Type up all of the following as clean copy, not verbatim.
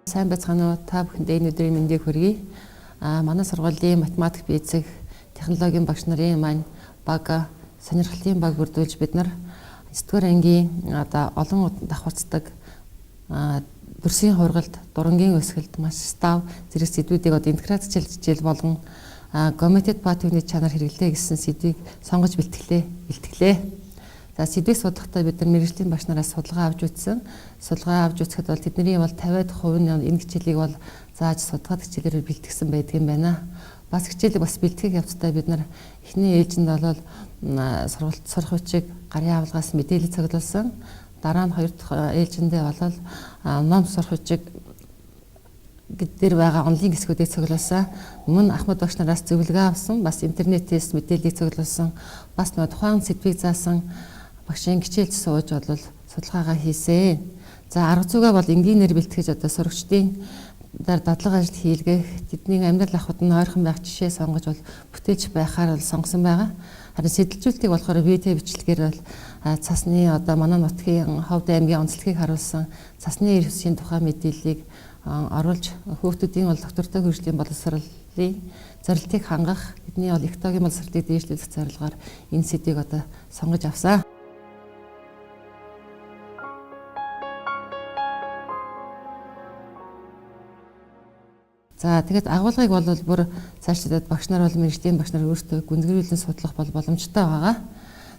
Сайн байцгаана уу? Та бүхэндээ энэ өдрийн мэндийг хүргэе. Манай сургуулийн математик, физик, технологийн багш нарын маань баг сонирхлын баг бүрдүүлж бид нар 9-р ангийн одоо олон давхарцдаг дүрсийн хувиргалт, дурангийн өсгөлт, масштаб зэрэг сэдвүүдийг одоо интеграц хичээл болгон Augmented Path-ны чанар хэрэглээ гэсэн сэдвийг сонгож бэлтгэлээ. За сэдвийг судлахдаа бид нар мэргэжлийн багш нараас судалгаа авч үзсэн. Судалгаа авч үзэхэд бол тэдний бол 50% нь энэ хичээлийг бол зааж судалгаа хичээлээр бэлтгэсэн байдаг юм байна. Бас хичээлийг бас бэлтгэх явцдаа бид нар эхний ээлжинд бол сургалт сурах хүчийг гарын авлагаас мэдээлэл цуглуулсан. Дараа нь хоёр дахь ээлжиндээ бол ном сурах хүчийг дээр байгаа онлайн хэсгүүдийг цуглуулсан. Мөн Ахмад багш нараас зөвлөгөө авсан, бас интернетээс мэдээллийг цуглуулсан, бас нөгөө тухайн сэдвийг заасан багшийн хичээлд сууж бол судалгаагаа хийсэн. За арга зүйгээ бол энгийнээр бэлтгэж одоо сурагчдын дадлага ажил хийлгэх, тэдний амьдрал ахуйд нь ойрхон байх жишээ сонгож бол бүтээлч байхаар бол сонгосон байгаа. Харин сэтэлжүүлэлтийг болохоор видео бичлэгээр бол цасны одоо манай нутгийн Ховд аймгийн онцлогийг харуулсан цасны эрхсийн тухай мэдээллийг оруулж хүүхдүүдийн бол доктортой хөгжлийн боловсролын зорилтыг хангах, тэдний бол экологийн боловсролыг дээшлүүлэх зорилгоор энэ сэдвийг одоо сонгож авсан. За тэгэхэд агуулгыг бол бүр цаашдаа багш нар бол мэргэжлийн багш нар өөрсдөө гүнзгийрүүлэн судлах бол боломжтой байгаа.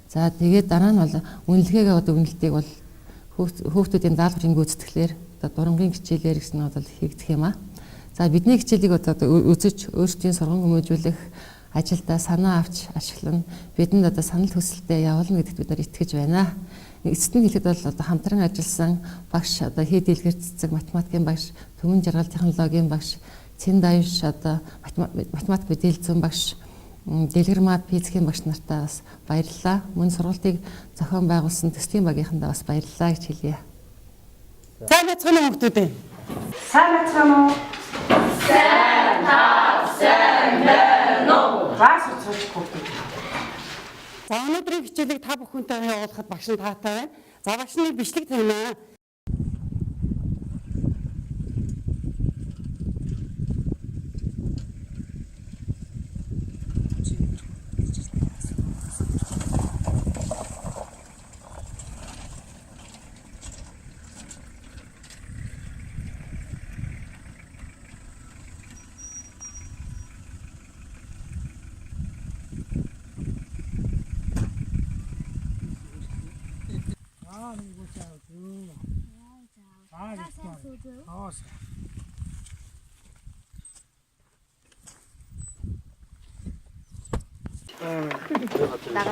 За тэгээд дараа нь бол үнэлгээгээ одоо үнэлтийг бол хүүхдүүдийн даалгаврын гүйцэтгэлээр одоо дурангийн хичээлээр гэсэн нь бол хийгдэх юм аа. За бидний хичээлийг одоо үзэж өөрсдийн сурган хүмүүжүүлэх ажилдаа санаа авч ашиглана. Бидэнд одоо санал хүсэлтээ явуулна гэдэгт бид нар итгэж байна. Эцэст нь хэлэхэд бол одоо хамтран ажилласан багш одоо хээ дэлгэр цэцэг математикийн багш, Түмэн жаргал технологийн багш, Цэн даяш одоо математик мэдээлэл зүйн багш, Дэлгэрмаа физикийн багш нартаа бас баярлалаа. Мөн сургалтыг зохион байгуулсан төслийн багийнхандаа бас баярлалаа гэж хэлье. Сайн байцгаана уу хүмүүстээ? Сайн байцгаана уу? Сайн та сайн байна уу? За суцгаач хүмүүстээ. За өнөөдрийн хичээлийг та бүхэнтэйгээ явуулахад багш нь таатай байна. За багш нь бичлэг тавина.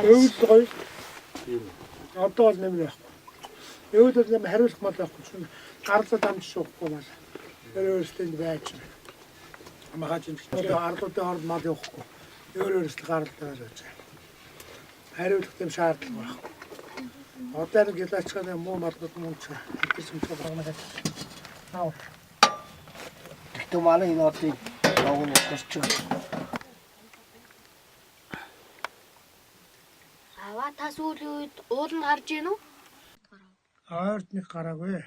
Өвөл гоё. Одоо бол нэмэр байхгүй. Өвөл бол нэмэр хариулах мал байхгүй чинь гарлаа дамжиж суухгүй мал. Тэр өөрсдөө энд байж. Амхаж юм чи арлуудын хооронд мал явахгүй. Өөр өөрсдөө гарлаа байж. Хариулах тийм шаардлага байхгүй. Одоо нэг гялаачханы муу малгууд мөн ч хэвчээ юм байна гэж. Аа. Гэхдээ манай энэ одыг лог нь өсөрч. Аваа та сүүлийн үед ууланд гарч гин үү? Ойрд нэг гараагүй.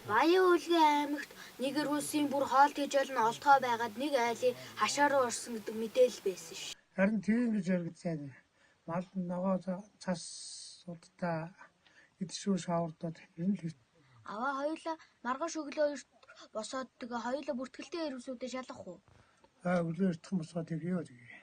Баян өвлгийн аймагт нэг эргүүлсийн бүр хоол тэжээл нь олдгоо байгаад нэг айлын хашаа руу орсон гэдэг мэдээлэл байсан ш. Харин тийм гэж яригдсан. Мал ногоо цас судтаа идшүү шавардаад энэ л Аваа хоёулаа маргааш өглөө эрт босоод тэгээ хоёулаа бүртгэлтэй эрвсүүдээ шалгах уу? Аа өглөө эртхэн босоод тэгье тэгье.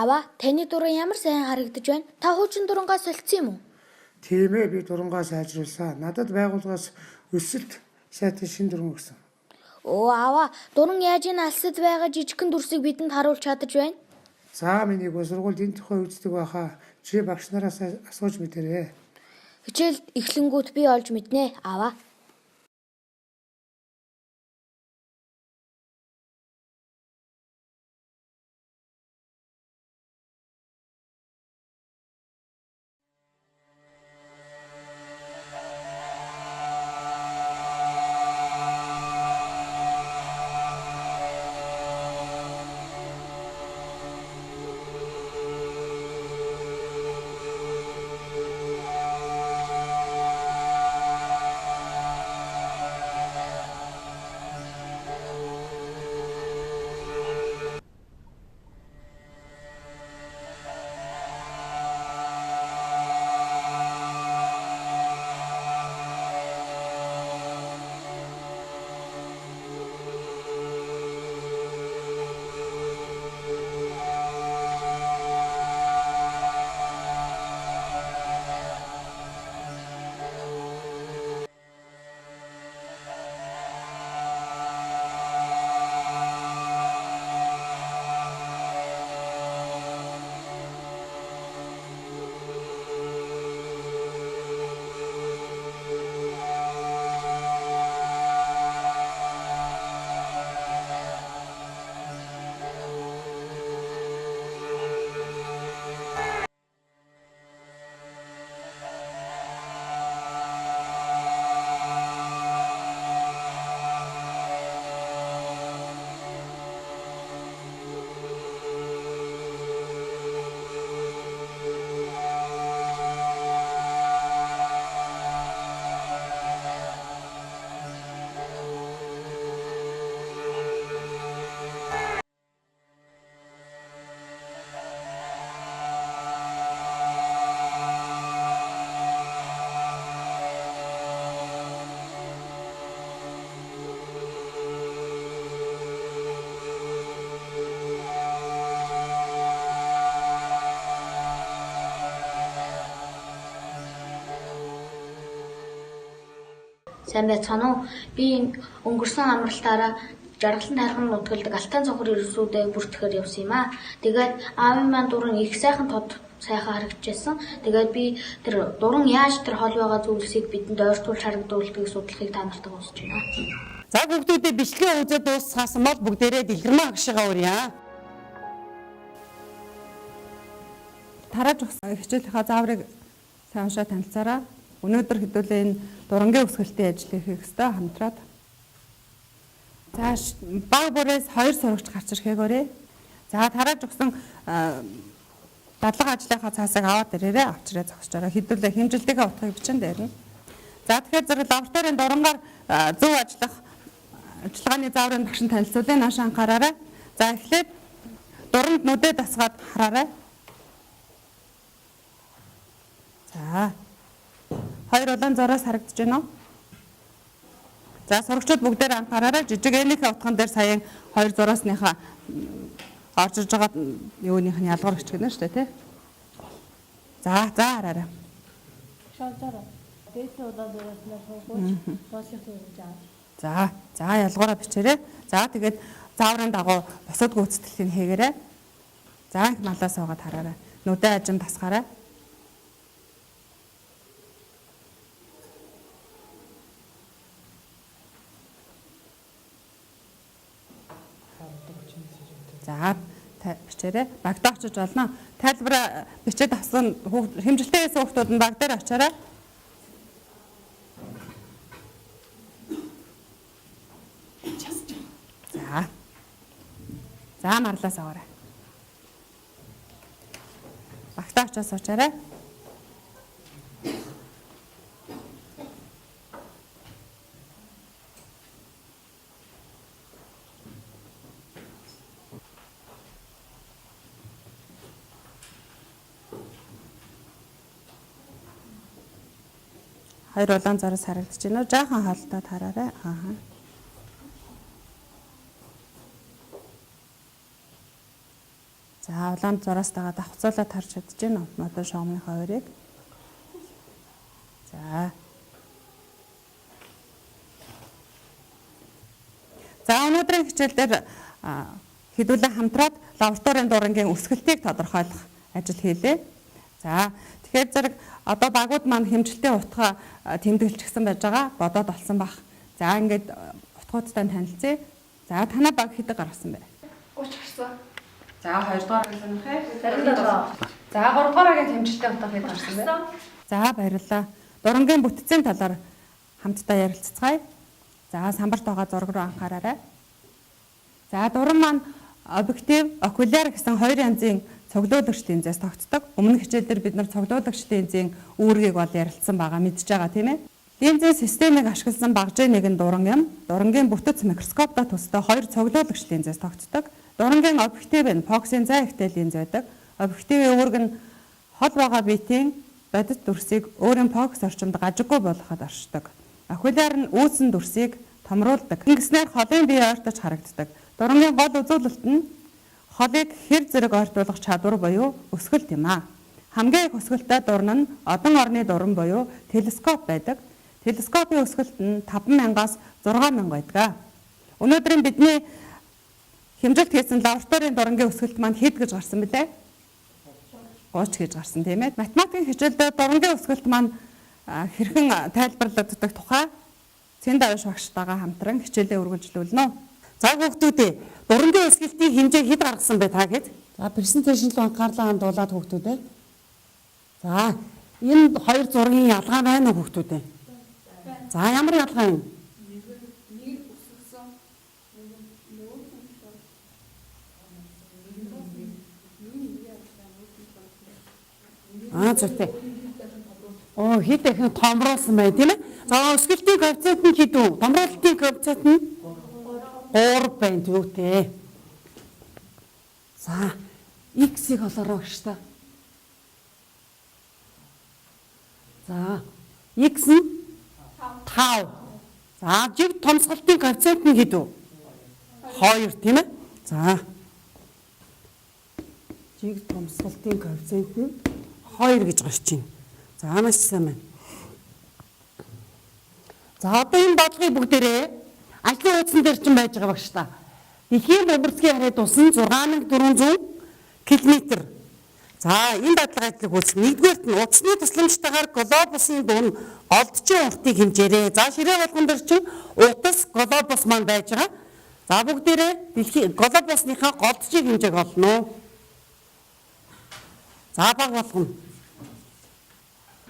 Аава, таны дуран ямар сайн харагдаж байна? Та хуучин дурангаа солилцсон юм уу? Тийм ээ, би дурангаа сайжруулсан. Надад байгууллагаас өсөлт сайтай шинэ дуран өгсөн. Өө аава, дуран яаж энэ алсад байгаа жижигхэн дүрсийг бидэнд харуулж чадаж байна? За миний гоо сургуульд энэ тухай үздэг байхаа. Чи багш нараас асууж мэдэрээ. Хичээл эхлэнгүүт би олж мэднэ, аава. Сайн байцгаана уу? Би өнгөрсөн амралтаараа Жаргалан тайрхан нутагладаг Алтан цонхор эрсүүдээ бүртгэхээр явсан юм аа. Тэгээд аавын маань дуран их сайхан тод сайхан харагдчихсан. Тэгээд би тэр дуран яаж тэр хол байгаа зүйлсийг бидэнд ойртуулж харагдуулдгийг судлахыг та нартайгаа хүсэж байна. За хүүхдүүдээ бичлэгээ үзээд дуусгасан бол бүгдээрээ дэлгэрмаа агшигаа урья. Тарааж өгсөн хичээлийнхаа зааврыг сайн уншаа танилцаарай. Өнөөдөр хэдүүлээ энэ дурангийн өсгөлтийн ажлыг хийх ёстой хамтраад. За баг бүрээс 2 сурагч гарч ирэхээ. За тарааж өгсөн дадлага ажлынхаа цаасыг аваад ирээрээ авчирээ зогсож байгаа. Хэдүүлээ хэмжилтийнхээ утгыг бичин дээр нь. За тэгэхээр зэрэг лабораторийн дурангаар зөв ажиллах ажиллагааны зааврын багш нь танилцуулъя. Нааш анхаараарай. За эхлээд дуранд нүдээ дасгаад хараарай. За. Хоёр улаан зураас харагдаж байна уу? За сурагчид бүгдээр анхаараарай. Жижиг энийхээ утган дээр саяхан хоёр зураасныхаа орж иж байгаа юуных нь ялгуур бичгэнэ шүү дээ, тий? За, за хараарай. Шалжаараа. Дээдлийн улаан зурааснаар суугууч доошлох зурж аваад. За, за ялгуураа бичээрэй. За тэгээд зааврын дагуу бусад гүйцэтгэлийг хийгээрэй. За их малаа суугаад хараарай. Нүдэ ажим тасгаарай. За бичээрэй. Багтаа очиж болно. Тайлбараа бичээд авсан хэмжилтээ хийсэн хүүхдүүд нь баг дээр очиорой. За. За марлаас аваарай. Багтаа очиж суучаарай. Хоёр улаан зураас харагдаж байна уу? Жаахан холдоод хараарай. Аа. За, улаан зураас дагаад давхцуулаад харж чадж байна уу? Модон шугамныхаа хоёрыг. За. За, өнөөдрийн хичээл дээр хэдүүлэн хамтраад лабораторийн дурангийн өсгөлтийг тодорхойлох ажил хийлээ. За, тэгэхээр зэрэг одоо багууд маань хэмжилтийн утга тэмдэглэчихсэн байж байгаа, бодоод олсон бах. За, ингээд утгуудтай танилцъя. За, танай баг хэдэг гаргасан бэ? 30 гарсан. За, 2 дугаар анги нөхөө. 27. За, 3 дугаар ангийн хэмжилтийн утга хэд гарсан бэ? За, баярлалаа. Дурангийн бүтцийн талаар хамтдаа ярилцацгаая. За, самбарт байгаа зураг руу анхаараарай. За, дуран маань объектив, окуляр гэсэн хоёр янзын цуглуулагч линзээс тогтдог. Өмнөх хичээл дээр бид нар цуглуулагч линзийн үүргийг бол ярилцсан байгаа, мэдж байгаа тийм ээ. Линзийн системийг ашигласан багжийн нэгэн дуран юм. Дурангийн бүтэц микроскоптой төстэй хоёр цуглуулагч линзээс тогтдог. Дурангийн объектив нь фокусын зай ихтэй линз байдаг. Объективийн үүрэг нь хол байгаа биетийн бодит дүрсийг өөрийн фокус орчимд гажиггүй болгоход оршдог. Окуляр нь үүсэн дүрсийг томруулдаг. Ингэснээр холын бие ойртож харагддаг. Дурангийн гол үзүүлэлт нь холыг хэр зэрэг ойртуулах чадвар буюу өсгөлт юм аа. Хамгийн их өсгөлтэй дуран нь одон орны дуран буюу телескоп байдаг. Телескопын өсгөлт нь 5000-аас 6000 байдаг. Өнөөдрийн бидний хэмжилт хийсэн лабораторийн дурангийн өсгөлт маань хэд гэж гарсан бэлээ? 30 гэж гарсан тийм ээ. Математикийн хичээлдээ дурангийн өсгөлт маань хэрхэн тайлбарлагддаг тухай Цэнд авш багштайгаа хамтран хичээлээ үргэлжлүүлнэ. За хүүхдүүдээ, дурангийн өсгөлтийн хэмжээ хэд гаргасан бэ та хэд? За, презентацийн руу анхаарлаа хандуулад хүүхдүүдээ. За, энэ хоёр зургийн ялгаа байна уу хүүхдүүдээ? За, ямар ялгаа юм? Аа, зүйтэй. Оо, хэд дахин томруулсан байна тийм ээ? За, өсгөлтийн коэффициент нь хэд вэ? Томруулалтын коэффициент нь 3 байна түүтэй. За, x-ийг олоорой гэж та. За, x нь 5. За, жиг томсголтын коэффициент нь хэд вэ? 2 тийм ээ? За. Жиг томсголтын коэффициент нь 2 гэж гарч байна. За, маш сайн байна. За, одоо энэ бодлогыг бүгдээрээ ажлын хуудсан дээр чинь байж байгаа багш та. Дэлхийн бөмбөрцгийн харьяа тус нь 6400 км. За, энэ дадлага ажлыг үүсгэн. Нэгдүгээрт нь утасны тусламжтайгаар глобусын дунд голдчийн уртыг хэмжээрэй. За, ширээ болгон дээр чинь утас глобус маань байж байгаа. За, бүгдээрээ дэлхийн глобусныхаа голдчийн хэмжээг олно. За, баг болгоно.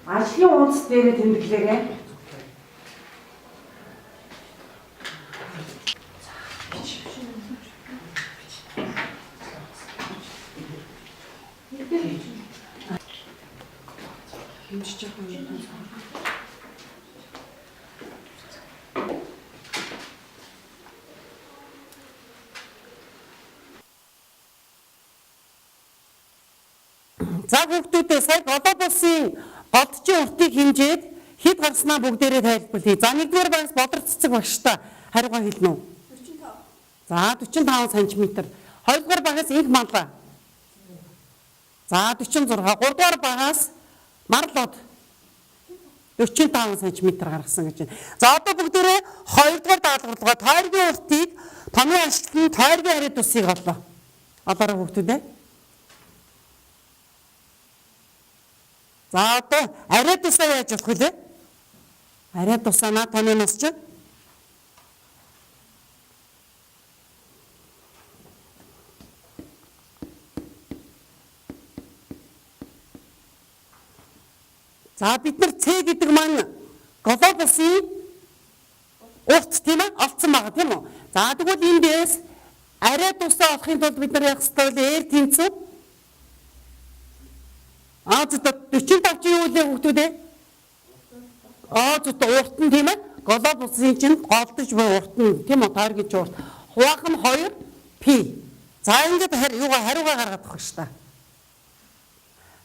Ажлын хуудас дээрээ тэмдэглээрэй. Хэмжиж байгаа юм. За, хүүхдүүдээ сая глобусын голдчийн уртыг хэмжээд хэд гарснаа бүгдээрээ тайлбарлая. За, нэгдүгээр багс Бодрог цэцэг багштай хариугаа хэлнэ үү? 45. За, 45 см. Хоёрдугаар багаас инх манлаа. За, 46. Гуравдугаар багаас Марлууд 45 см гаргасан гэж байна. За, одоо бүгдээрээ хоёрдугаар даалгаварлага тойргийн уртыг томьёо ашлын тойргийн харьяа тусыг оллоо. Олоорой хүүхдүүдээ. За, одоо арай тусаа яаж болох вэ? Арай тусаа наа тооны нас чинь. За, бид нар C гэдэг маань глобусын урт тийм ээ олцсон байгаа тийм үү? За, тэгвэл эндээс арай тусаа олохын тулд бид нар яах ёстой вэ? R тэнцүү. Аа, зөв 45 чи юу лээ хүүхдүүд ээ? Аа, зөв урт нь тийм ээ? Глобусын чинь голдож буй урт нь тийм үү? Тойргийн чинь урт. Хуваах нь 2 пи. За, ингээд юугаа хариугаа гаргаад авах шүү дээ.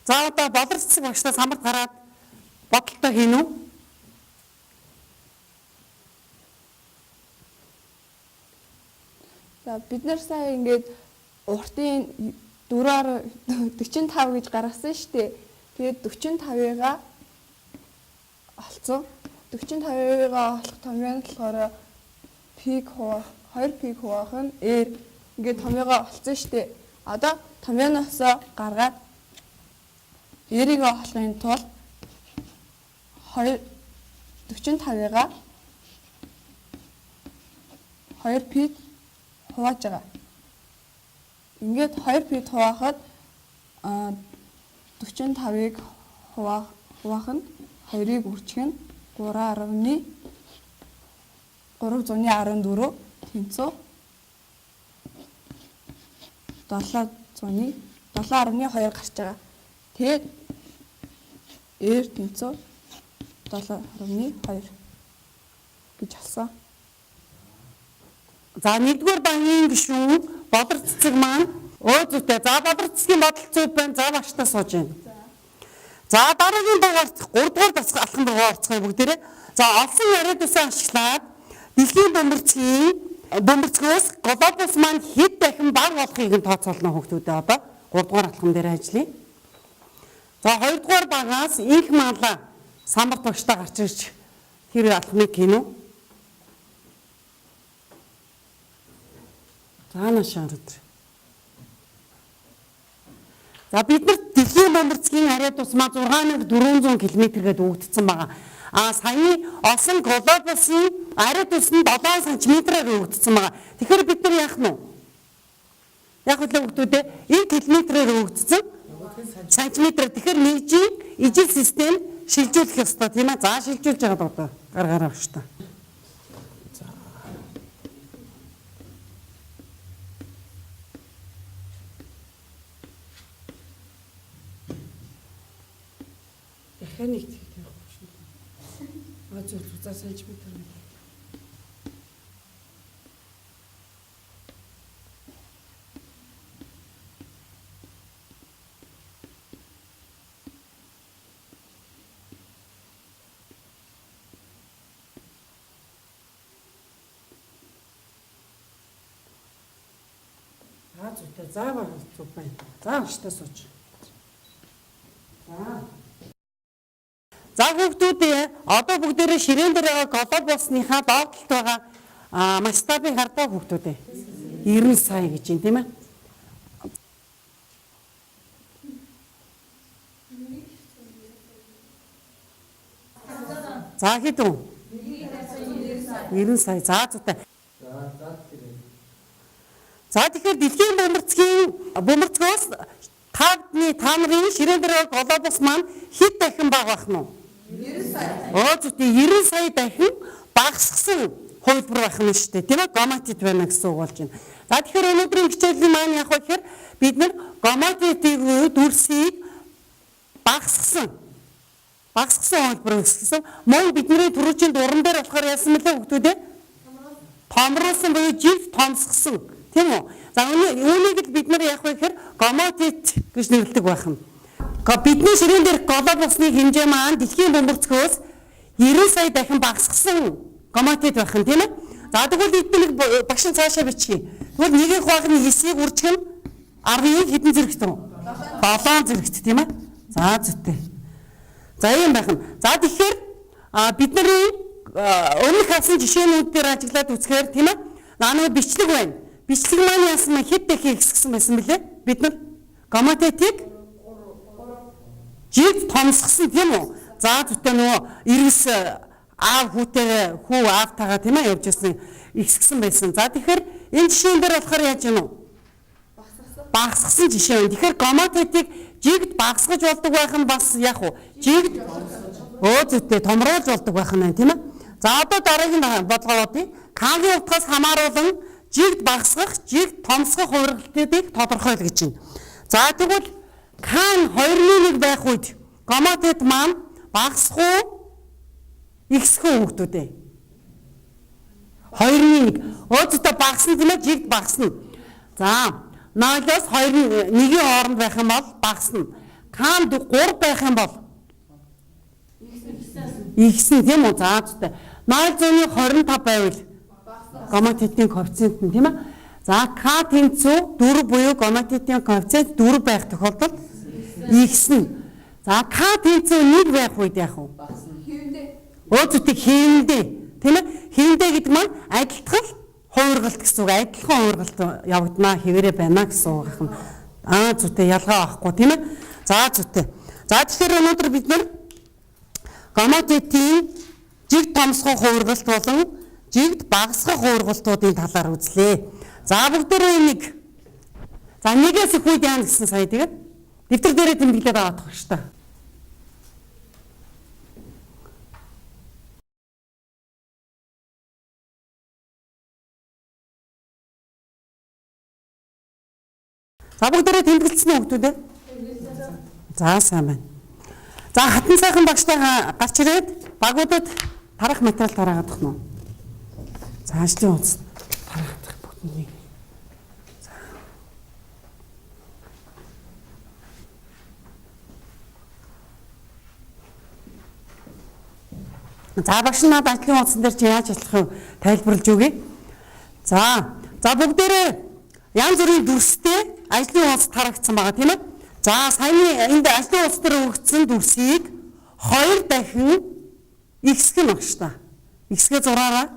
За, одоо Болор цэцэг багштаа самбарт гараад бодолтой хийнэ үү? За, бид нар сая ингээд уртын 4.45 гэж гаргасан шүү дээ. Тэгээд 45-ыг олцсон. 45-ыг олох томьёо нь болохоор пик хуваах 2 пик хуваах нь R ингээд томьёогоо олцсон шүү дээ. Одоо томьёоноосоо гаргаад R-ийг олохын тулд 2 45-ыг 2 пи хувааж байгаа. Ингээд 2 пи хуваахад 45-ыг хуваах нь 2-ыг үржих нь 3.314 тэнцүү 7.2 гарч байгаа. Тэгээд R тэнцүү 7.2 гэж олсон. За нэгдүгээр бангийн гишүүн Болор цэцэг маань өө зүйтэй. За Болор цэцгийн бодол зүй байна. За багштай сууж байна. За дараагийн дугаарт 3 дугаар дасгал алхам руу орцгоё бүгдээрээ. За олсон яриадусаа ашиглаад дэлхийн бөмбөрцгөөс глобус маань хэд дахин бага болохыг нь тооцоолно хүүхдүүдээ одоо 3 дугаар алхам дээр ажиллая. За 2 дугаар багаас инх маалаа самбар багштай гарч ирж тэр алхмыг гинүү. За наашаа өдөр. За бид нарт дэлхийн бөмбөрцгийн арай тусмаа 6400 км гээд өгөгдсөн байгаа. А саяны олсон глобусын арай тус нь 7 см-аар өгөгдсөн байгаа. Тэгэхээр бид нар яах нь вэ? Яг үл өгдүүдээ энэ километрээр өгөгдсөн сантиметр. Тэгэхээр нэгжийн ижил систем шилжүүлэх ёстой тийм ээ. За шилжүүлж байгаад одоо гаргаараа багш та. Дахиад нэг тэг тавихгүй шүү. А зүг зүг за сантиметр. За зүйтэй. За баг зүг байна. За багштай сууч. За. За хүүхдүүдээ одоо бүгдээрээ ширээн дээр байгаа глобусныхаа доод талд байгаа масштабыг хардаа хүүхдүүдээ. 90 сая гэж юм тийм ээ. За хэд вэ? 90 сая. За зүйтэй. За тэгэхээр дэлхийн бөмбөрцгөөс та нарын ширээн дээр байгаа глобус маань хэд дахин бага байх нь вэ? 90 сая. Өө зүйтэй 90 сая дахин багасгасан хувилбар байх нь шүү дээ. Тийм ээ, гомотит байна гэсэн үг болж байна. За тэгэхээр өнөөдрийн хичээлийн маань яг вэ гэхээр бид нар гомотитыг дүрсийг багасгасан хувилбар өсгсөн. Мөн бидний түрүүчийн дуран дээр болохоор яасан мөлий хүүхдүүд ээ? Томруулсан буюу жил томсгосон. Тийм үү? За үүнийг л бид нар яг вэ гэхээр гомотит гэж нэрлэдэг байх нь. Бидний ширээн дээрх глобусны хэмжээ маань дэлхийн бөмбөрцгөөс 90 сая дахин багасгасан гомотит байх нь тийм ээ. За тэгвэл эдгээр нэг багш нь цаашаа бичих. Тэгвэл нэгийг хуваах нь 9-ийг үржих нь 10-ыг хэдэн зэрэгт вэ? 7 зэрэгт тийм ээ. За зүйтэй. За ийм байх нь. За тэгэхээр бидний өмнөх авсан жишээнүүд дээр ажиглаад үзэхээр тийм ээ. Наа бичлэг байна. Бичлэг маань яасан мэн хэд дахин ихсгсэн байсан бэлээ? Бид нар гомотитыг жил томсгосон тийм үү? За зүйтэй нөгөө иргэс аав хүүтэйгээ хүү аавтайгаа тийм ээ явж байсан ихсгсэн байсан. За тэгэхээр энэ жишээн дээр болохоор яаж юм бэ? Багасгасан жишээ байна. Тэгэхээр гомотитыг жигд багасгаж болдог байх нь бас яг уу жигд өө зүйтэй томруулж болдог байх нь тийм ээ. За одоо дараагийн бодлогоо бодъё. К-гийн утгаас хамааруулан жигд багасгах, жигд томсгох хувиргалтыг тодорхойл гэж байна. За тэгвэл К нь 2.1 байх үед гомотит маань багасах уу, ихсэх үү хүүхдүүд ээ? 2.1. Өөдөө багасна тийм ээ, жигд багасна. За 0-оос 2.1-ийн хооронд байх юм бол багасна. К нь 3 байх юм бол ихсэн тийм үү? За зүйтэй. 0.25 байвал гомотитын коэффициент нь тийм ээ. За К тэнцүү 4 буюу гомотетийн коэффициент 4 байх тохиолдолд ихснэ. За К тэнцүү 1 байх үед яах вэ? Өөзөтийг хийндээ. Тийм ээ? Хийндээ гэдэг маань адилтгал хувиргалт гэсэн үг. Адилхан хувиргалт явагдана, хэвээрээ байна гэсэн үг ахна. Аа зүйтэй ялгаа авахгүй тийм ээ? За зүйтэй. За тэгэхээр өнөөдөр бид нар гомотетийн жигд томсгох хувиргалт болон жигд багасгах хувиргалтуудын талаар үзлээ. За бүгдээрээ нэг. За нэгээс их үед яана гэсэн сая тэгээд дэвтэр дээрээ тэмдэглээд аваад тах шүү дээ. За бүгдээрээ тэмдэглэсэн үү хүмүүс ээ? За сайн байна. За хатан сайхан багштайгаа гарч ирээд багуудад тарах материал тараагаад тах нь. За ажлын хуудас тараагаад тах бүгд нэг. За багш надад ажлын хуудсан дээр чи яаж ажиллах вэ? Тайлбарлаж өгье. За бүгдээрээ янз бүрийн дүрстэй ажлын хуудас тарагдсан байгаа тийм ээ. За саяны энд ажлын хуудас дээр өгөгдсөн дүрсийг 2 дахин ихсэх нь багш та. Ихсгээ зураарай.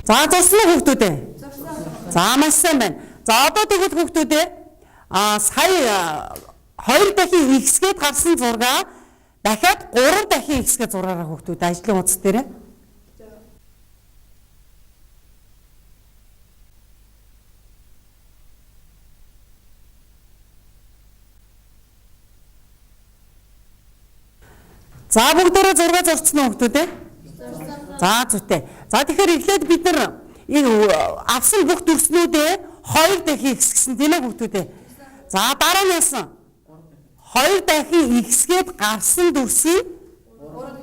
За зурсан уу хүүхдүүд ээ? За маш сайн байна. За одоо тэгвэл хүүхдүүд ээ сая 2 дахин ихсгээд гарсан зургаа дахиад 3 дахин ихсгээ зураараа хүүхдүүд ажлын хуудас дээр. За бүгдээрээ зургаа зурцсан уу хүүхдүүд ээ? За зүйтэй. За тэгэхээр эхлээд бид нар энэ авсан бүх дүрснүүдээ 2 дахин ихсгэсэн тийм ээ хүүхдүүд ээ. За дараа нь яасан? 2 дахин ихсгээд гарсан дүрсийг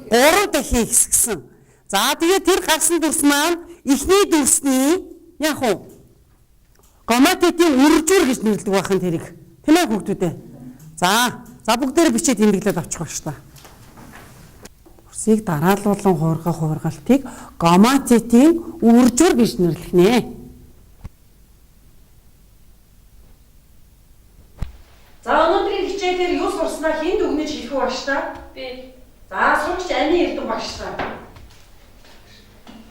3 дахин ихсгэсэн. За тэгээд тэр гарсан дүрс маань эхний дүрсний яг уу гомотетийн үржүүр гэж нэрлэдэг байх нь тэрийг. Тийм ээ хүүхдүүд ээ. За бүгдээрээ бичээд тэмдэглээд авчих ба шүү дээ. Дүрсийг дараалуулан хувиргах хувиргалтыг гомотетийн үржүүр гэж нэрлэх нэ. За өнөөдрийн хичээлээр юу сурснаа хэн дүгнэж хэлэх вэ багш та? Би. За сурагч Ани Эрдэнэ багш та.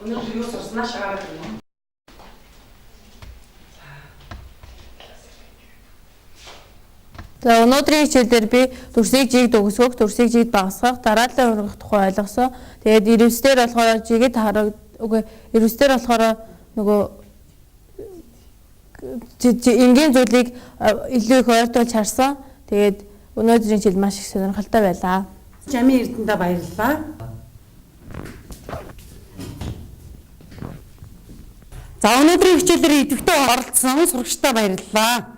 Өнөөдөр юу сурснаа шаараад байна. За өнөөдрийн хичээлээр би дүрсийг жигд өгсгөх, дүрсийг жигд багасгах, дараалан хувиргах тухай ойлгосон. Тэгээд ирвэсдэр болохоор жигэд хараг үгүй ирвэсдэр болохоор нөгөө энгийн зүйлийг илүү их ойртуулж харсан. Тэгээд өнөөдрийн хичээл маш их сонирхолтой байлаа. Жамин Эрдэнэдээ баярлалаа. За өнөөдрийн хичээлээр идэвхтэй оролцсон сурагчдаа баярлалаа.